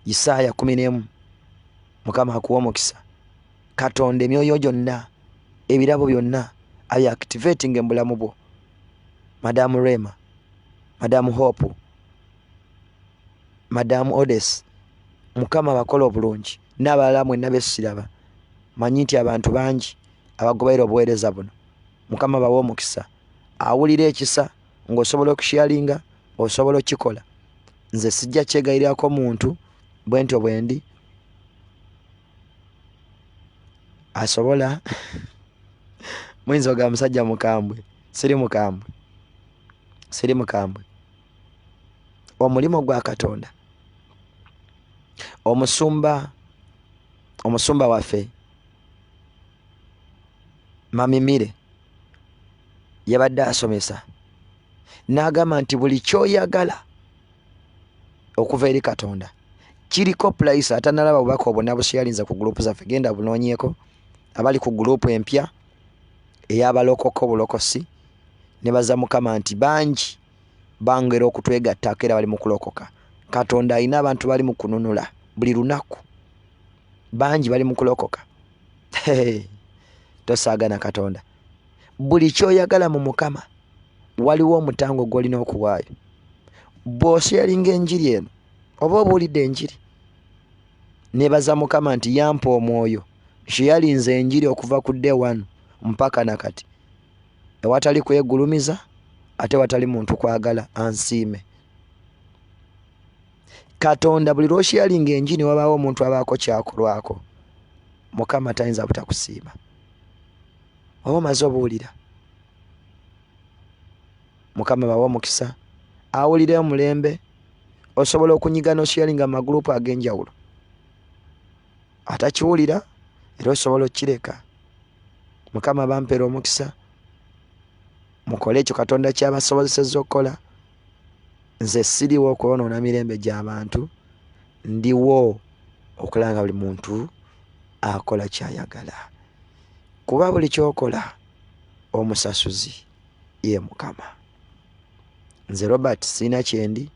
Isaaya 11, Mukama akuwa omukisa. Katonda emyoyo gyonna, ebirabo byonna abi activating mu bulamu bwo. Madamu Rema, Madamu Hope, Madamu Odes, Mukama abakola obulungi n'abalala mwenna besiraba. Manyi nti abantu bangi abagoberera obuweereza buno. Mukama bawe omukisa. Awulira ekisa ng'osobola okusharinga, osobola okukikola. Nze sijja kyegayirirako muntu, bwentyo bwendi. Asobola muyinza ogamba musajja mukambwe. Siri mukambwe, siri mukambwe. Omulimu gwa Katonda, omusumba waffe Mamimire yabadde asomesa n'agamba nti buli ky'oyagala okuva eri Katonda kiriko price. Atanalaba bubaka obwo nabusharinze ku group zaffe, genda bunoonyeeko. Abali ku group empya ey'abalokoka obulokosi, nebaza Mukama nti bangi bangera okutwegattako era bali mu kulokoka. Katonda alina abantu bali mu kununula buli lunaku, bangi bali mu kulokoka. Tosaagana Katonda. Buli ky'oyagala mu Mukama waliwo omutango gw'olina okuwaayo. Bw'osharinga enjiri eno oba obuulidde enjiri, nebaza Mukama nti yampa omwoyo nsharinze enjiri okuva ku day 1 mpaka nakati, ewatali kwegulumiza ate watali muntu kwagala ansiime. Katonda buli lw'osharinga enjiri wabaawo omuntu abaako kyakolwako, Mukama tayinza butakusiima. Oba omaze obuwulira, Mukama bawe omukisa. Awulira omulembe, osobola okunyiga n'osharinga mu magurupu ag'enjawulo. Atakiwulira era osobola okukireka. Mukama bampeera omukisa, mukole ekyo Katonda kyabasobozesezza okukola. Nze siriwo okwonoona mirembe gy'abantu, ndiwo okulaba nga buli muntu akola ky'ayagala, kuba buli ky'okola omusasuzi ye Mukama. Nze Robert sirina kyendi,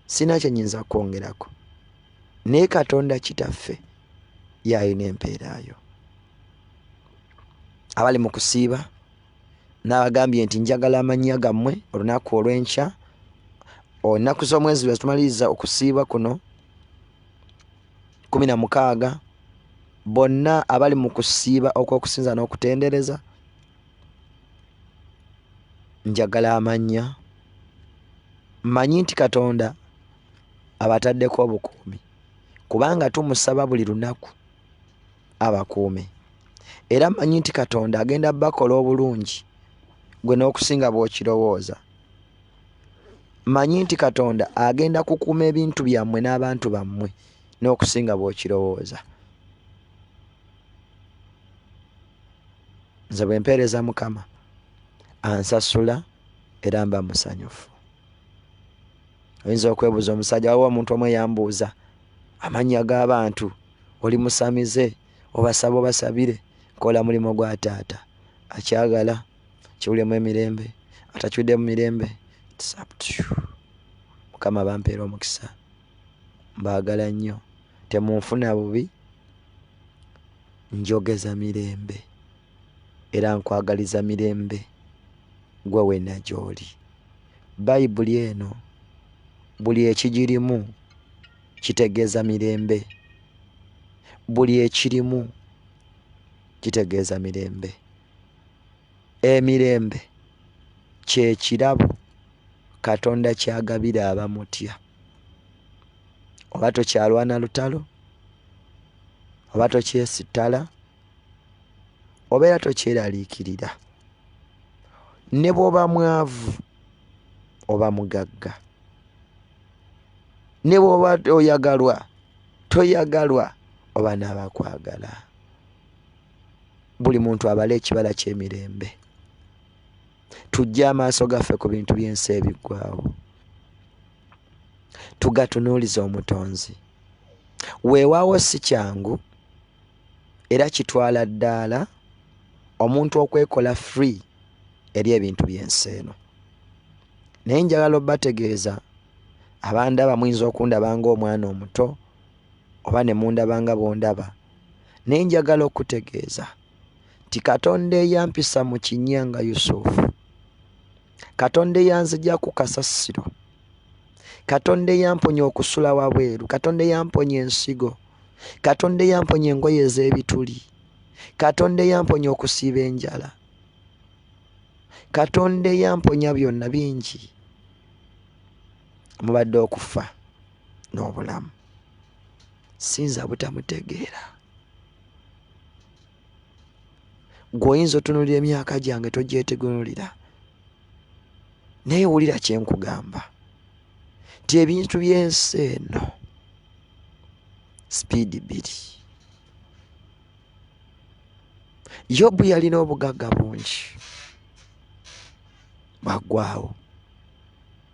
sirina kye nnyinza kwongerako, naye Katonda kitaffe y'alina empeeraayo. Abali mu kusiiba n'abagambye nti njagala amannya gammwe olunaku olw'enkya, ennaku z'omwezi lwe tumaliriza okusiiba kuno 16, bonna abali mu kusiiba okw'okusinza n'okutendereza, njagala amannya. Mmanyi nti Katonda abataddeko obukuumi, kubanga tumusaba buli lunaku abakuume. Era mmanyi nti Katonda agenda bakola obulungi gwe n'okusinga bw'okirowooza. Mmanyi nti Katonda agenda kukuuma ebintu byammwe n'abantu bammwe n'okusinga bw'okirowooza. Nze bwe mpeereza Mukama ansasula era mba musanyufu. Oyinza okwebuuza omusajja, waliwo omuntu omu eyambuuza amannya g'abantu, Oli musamize, obasaba obasabire. Nkola mulimu gwa taata. Akyagala kiwulemu emirembe, atakiwuddemu mirembe, it's up to you. Mukama bampeera omukisa, mbaagala nnyo, temunfuna bubi, njogeza mirembe era nkwagaliza mirembe gwe wena gy'oli. Bayibuli eno buli ekigirimu kitegeeza mirembe, buli ekirimu kitegeeza mirembe. Emirembe kye kirabo Katonda ky'agabira abamutya. Oba tokyalwana lutalo, oba tokyesittala, obeera tokyeraliikirira, ne bw'oba mwavu oba mugagga, ne bw'oba oyagalwa toyagalwa, oba n'abakwagala, buli muntu abale ekibala ky'emirembe. Tujje amaaso gaffe ku bintu by'ensi ebiggwawo, tugatunuulize Omutonzi. Weewaawo si kyangu era kitwala ddaala omuntu okwekola free eri ebintu by'ensi eno, naye njagala obbategeeza abandaba, muyinza okundaba ng'omwana omuto oba ne mundaba nga bw'ondaba, naye njagala okutegeeza nti Katonda eyampisa mu kinnya nga Yusufu, Katonda eyanzija ku kasasiro, Katonda eyamponya okusula wabweru, Katonda eyamponya ensigo, Katonda eyamponya engoye ez'ebituli, Katonda eyamponya okusiiba enjala, Katonda eyamponya byonna bingi mubadde okufa n'obulamu, siyinza butamutegeera. Gwe oyinza otunulira emyaka gyange togyetegunulira, naye wulira kye nkugamba nti ebintu by'ensi eno sipiidi bbiri. Yobu yalina obugagga bungi bwaggwawo,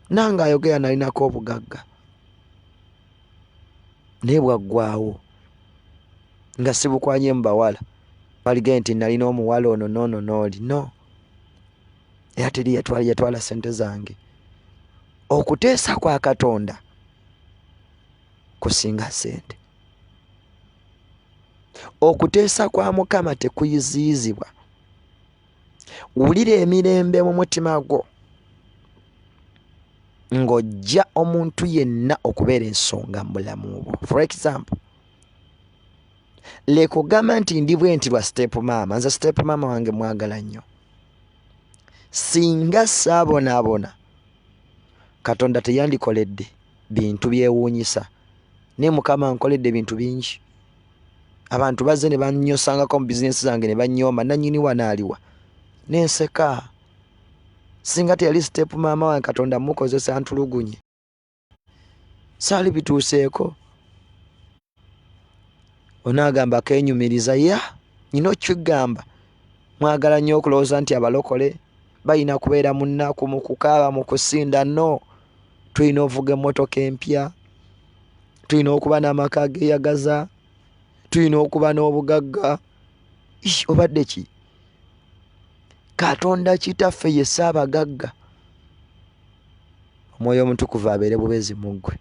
nange ayogera nalinako obugagga naye bwaggwawo nga sibukwanye mu bawala balige nti nalina omuwala ono noono nooli no, era teri yatwala yatwala sente zange. Okuteesa kwa Katonda kusinga sente. Okuteesa kwa Mukama tekuyiziyizibwa. Wulira emirembe mu mutima gwo ng'ojja omuntu yenna okubeera ensonga mu bulamu bwo. For example, leka ogamba nti ndi bwe nti lwa step maama. Nze step maama wange mwagala nnyo. Singa saabonaabona, Katonda teyandikoledde bintu byewuunyisa, naye Mukama ankoledde ebintu bingi. Abantu bazze ne bannyosangako mu bizinesi zange ne bannyooma, nannyini wano aliwa? Nenseka. Singa teyali step maama wange Katonda mukozesa ntulugunye, saali bituuseeko. Onaagamba kenyumiriza, ya nyina okigamba. Mwagala nnyo okulowooza nti abalokole balina kubeera mu nnaku, mu kukaaba, mu kusinda. No, tulina ovuga emmotoka empya, tulina okuba n'amaka ageeyagaza, tulina okuba n'obugagga. Obadde ki? Katonda kitaffe ye Ssaabagagga. Omwoyo Omutukuvu abeere bubeezi mu ggwe,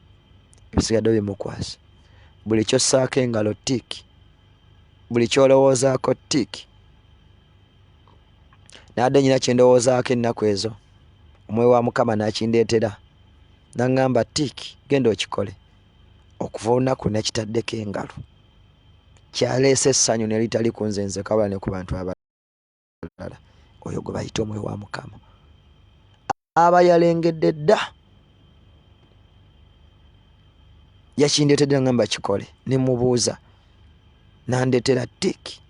ebisigadde bimukwasa. Buli ky'ossaako engalo tiiki, buli ky'olowoozaako tiiki. Naadde nyina kye ndowoozaako ennaku ezo, omwoyo wa Mukama n'akindeetera, n'aŋŋamba tiiki, genda okikole. Okuva olunaku nakitaddeko engalo, kyaleese essanyu ne litali ku nze nzeka wabula ne ku bantu abalala. Oyo gwe bayita omwoyo wa Mukama aba yalengedde dda, yakindeetedde n'aŋŋamba kikole, ne mubuuza n'andeetera tiiki.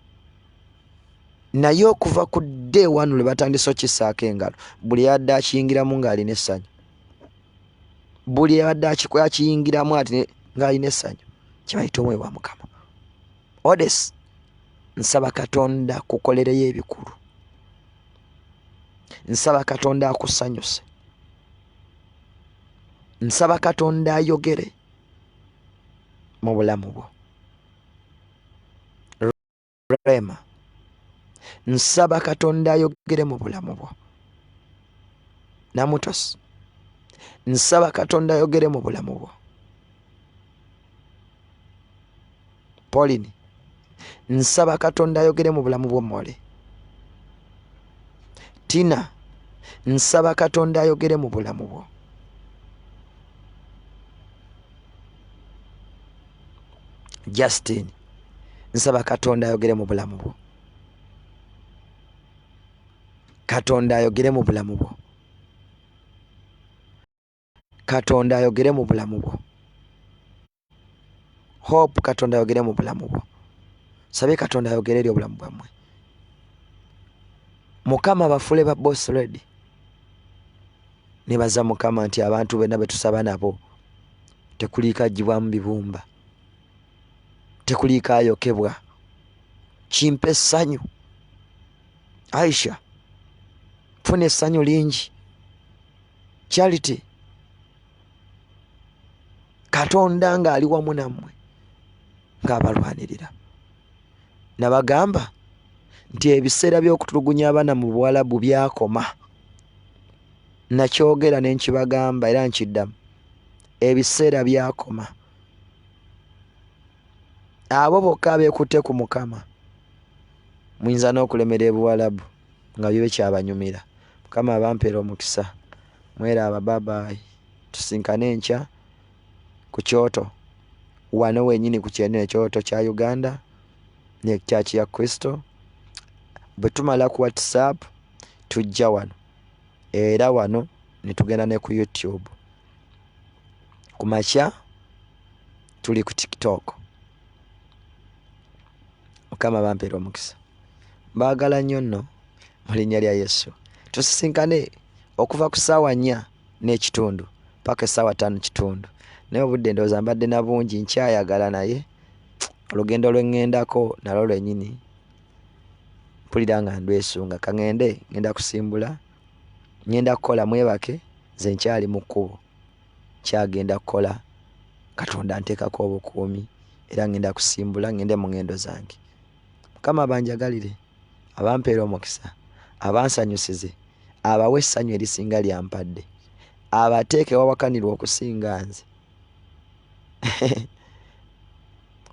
Naye okuva ku day one lwe batandise okissaako engalo, buli yabadde akiyingiramu ng'alina essanyu, buli yabadde akiyingiramu ati ng'alina essanyu. Kye bayita omwoyo wa Mukama. Odes, nsaba Katonda kukolereyo ebikulu, nsaba Katonda akusanyuse, nsaba Katonda ayogere mu bulamu bwo. Rema, nsaba Katonda ayogere mu bulamu bwo. Namutosi, nsaba Katonda ayogere mu bulamu bwo. Pauline, nsaba Katonda ayogere mu bulamu bwo. Mole Tina, nsaba Katonda ayogere mu bulamu bwo. Justin, nsaba Katonda ayogere mu bulamu bwo. Katonda ayogere mu bulamu bwo. Katonda ayogere mu bulamu bwo. Hope, Katonda ayogere mu bulamu bwo. Sabye Katonda ayogere eri obulamu bwammwe. Mukama bafule ba boss ready. Nebaza Mukama nti abantu benna betusaba nabo tekuliiko aggyibwamu bibumba, tekuliiko ayokebwa. Kimpa essanyu. Aisha, funa essanyu lingi. Charity, Katonda ng'ali wamu nammwe ng'abalwanirira. Nabagamba nti ebiseera by'okutulugunya abaana mu Buwalabu byakoma. Nakyogera ne nkibagamba era nkiddamu, ebiseera byakoma. Abo bokka abeekutte ku Mukama muyinza n'okulemera e Buwalabu nga byo bikyabanyumira. Mukama abampeere omukisa. Mweraaba, babayi. Tusinkane enkya ku kyoto wano wenyini ku kyene ekyoto kya Uganda ne church ya Kristo. Bwe tumala ku WhatsApp tujja wano era wano ne tugenda ne ku YouTube. Ku makya tuli ku TikTok. Mukama bampeera omukisa. Mbaagala nnyo nno mu linnya lya Yesu. Tusisinkane okuva ku ssaawa 4 n'ekitundu paka essaawa 5 kitundu. Naye obudde ndowooza mbadde na bungi, nkyayagala, naye olugendo lwe ŋŋendako nalwo lwennyini mpulira nga ndwesunga. Ka ŋŋende, ŋŋenda kusimbula, ŋŋenda kukola, mwebake, nze nkyali mu kkubo, nkyagenda kukola. Katonda anteekako obukuumi era ŋŋenda kusimbula ŋŋende mu ŋŋendo zange. Mukama abanjagalire, abampeere omukisa, abansanyusize, abawe essanyu erisinga ly'ampadde, abateeke wawakanirwa okusinga nze.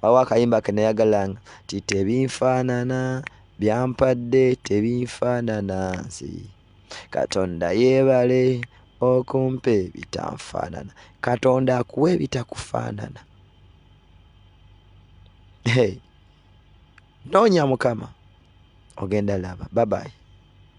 Waliwo akayimba ke nayagalanga nti tebinfaanana byampadde tebinfaanana nze Katonda yeebale okumpa ebitanfaanana. Katonda akuwa ebitakufaanana. Hey. Noonya Mukama ogenda laba. Bye bye.